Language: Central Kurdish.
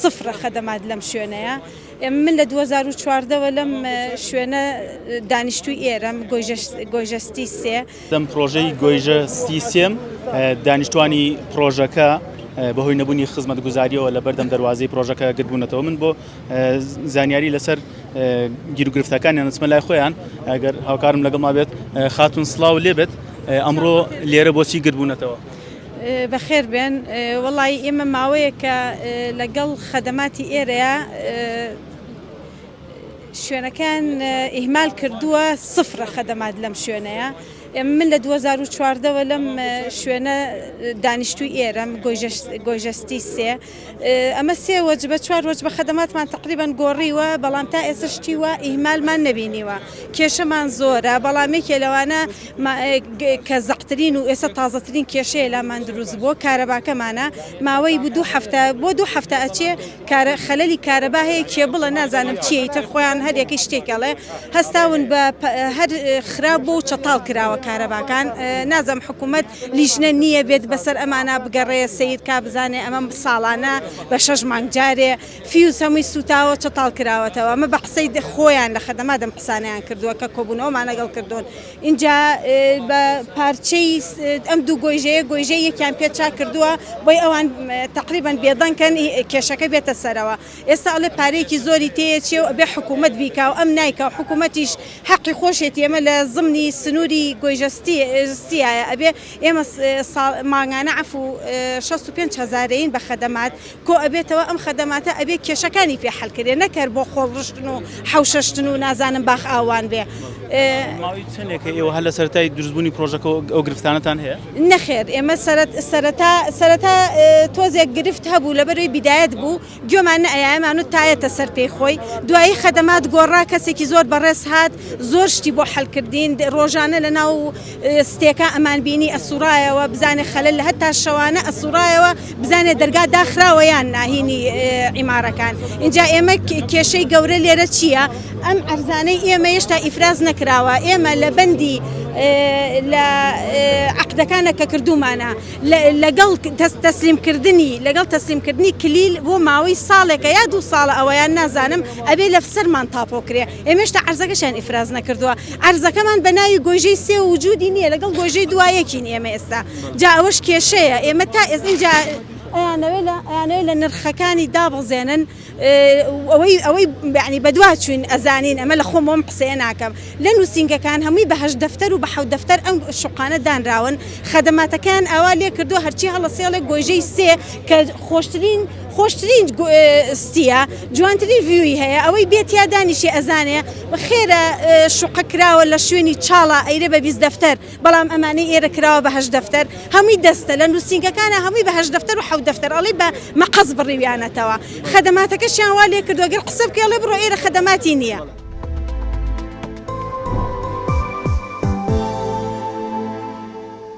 سفرە خەدەمات لەم شوێنەیە. من لە 2014 وە لەم شوێنە دانیشتووی ئێرەم گۆیژە ستی سێ. دەم پرۆژەی گۆیژە ستی سێم دانیشتوانی پرۆژەکە بەهۆی نەبوونی خزمەتگوزاریەوە لە بەردەم دەواازەی پرۆژەکە گربوونەتەوە من بۆ زانیاری لەسەر گیروگرفتەکانیان دەچمە لای خۆیان ئەگەر هاوکارم لەگەڵما بێت خاتون سڵاو لێبێت ئەمڕۆ لێرە بۆچی گربوونەتەوە؟ بەخێر بێن وەڵی ئێمە ماوەیەکە لەگەڵ خەدەماتی ئێرەیە شوێنەکان ئیهمال کردووە سفرە خەدەمات لەم شوێنەیە من لە 2014ەوە لەم شوێنە دانیشتوی ئێرەم گۆیژەستی سێ ئەمە سێ وەجبە چوار وەجبە خەدەماتمان تەقریبەن گۆڕیوە بەڵام تا ئێستا شتی وا ئیهمالمان نەبینیوە کێشەمان زۆرە بەڵام یەکێ لەوانە کە زەقترین و ئێستا تازەترین کێشەیە لامان دروست بووە کارەباکەمانە ماوەی بوو دوو هەفتە بۆ دوو هەفتە ئەچێ کارە خەلەلی کارەبا هەیە کێبڵە نازانم چییە ئیتر خۆیان هەر یەکەی شتێک ئەڵێ هەستاون بە هەر خراپ بوو و چەتاڵ کراوە کارەباکان نازانم حکوومەت لیژنە نییە بێت بەسەر ئەمانا بگەڕێ سەیر کا بزانێ ئەمە ساڵانە بە شەش مانگ جارێ فیوز هەمووی سووتاوە چەتاڵ کراوەتەوە ئەمە بە قسەی خۆیان لە خەدەمات ئەم قسانەیان کردووە کە کۆبوونەوەمان لەگەڵ کردوون ئینجا بە پارچەی ئەم دوو گۆیژەیە گۆیژەی یەکیان پێ چاک کردووە بۆی ئەوان تەقریبەن بێدەنگ کەن کێشەکە بێتە سەرەوە ئێستا ئەڵێ پارەیەکی زۆری تێیەچێ و ئەبێ حکوومەت بیکا و ئەم نایکا و حکوومەتیش حەقی خۆشێتی ئێمە لە زمنی سنووری گۆیژە ستیایە ئەبێ ئێمە ساڵ مانگانە عەفو 65 هەزارەین بە خەدەمات کۆ ئەبێتەوە ئەم خەدەماتە ئەبێ کێشەکانی پێ حەل کرێ نەک هەر بۆ خۆڵ ڕشتن و حەوشەشتن و نازانم باخ ئاوان بێ. ماوەی چەندێکە ئێوە هەر لە سەرەتای دروستبوونی پرۆژەکە ئەو گرفتانەتان هەیە؟ نەخێر ئێمە سەرەتا سەرەتا تۆزێک گرفت هەبوو لەبەرەوەی بیدایەت بوو گوێمان نەئەیایەمان و تایەتە سەر پێی خۆی دوایی خەدەمات گۆڕا کەسێکی زۆر بەڕێز هات زۆر شتی بۆ حەلکردین ڕۆژانە لە ناو ستێکا ئەمان بینی ئەسوڕایەوە بزانێ خەلەل لە هەتا شەوانە ئەسوڕایەوە بزانێ دەرگا داخراوە یان ناهینی عیمارەکان اینجا ئێمە کێشەی گەورە لێرە چییە؟ ئەم عەرزانەی ئێمە هێشتا ئیفراز نەکراوە، ئێمە لە بەندی لە عەقدەکانە کە کردوومانە لەگەڵ تەسلیمکردنی لەگەڵ تەسلیمکردنی کلیل بۆ ماوەی ساڵێکە یا دوو ساڵە ئەوەیان نازانم ئەبێ لە سەرمان تاپۆ کرێ ئێمە هێشتا عەرزەکەشیان ئیفراز نەکردووە عەرزەکەمان بە ناوی گۆیژەی سێ وجودی نییە لەگەڵ گۆیژەی دووا یەکین ئێمە ئێستا جا ئەوەش کێشەیە ئێمە تا ئێستا ئینجا ئەیانەوێ لە ئەیانەوێ لە نرخەکانی دابەزێنن ئەوەی ئەوەی یانی بەدوا چوین ئەزانین ئەمە لە خۆمەوە ئەم قسەیە ناکەم لە نووسینگەکان هەمووی بە هەشت دەفتەر و بە حەوت دەفتەر ئەم شوقانە دانراون خەدەماتەکەیان ئاوا لێ کردووە هەرچی هەڵەسێڵێک گۆیژەی سێ کە خۆشترین خۆشترین ستیە جوانترین ڤیوی هەیە ئەوەی بێت تیا دانیشێ ئەزانێ خێرە شوقە کراوە لە شوێنی چاڵە ئەیرە بە 20 دەفتەر بەڵام ئەمانەی ئێرە کراوە بە هەشت دەفتەر هەمووی دەستە لە نووسینگەکانە هەمووی بە هەشت دەفتەر و حەوت دەفتەر ئەڵێی بە مەقەس بڕیویانەتەوە خەدەماتەکەشیان وا لێ کردووە گەر قسە بکەی ئەڵێ بڕۆ ئێرە خەدەماتی نییە.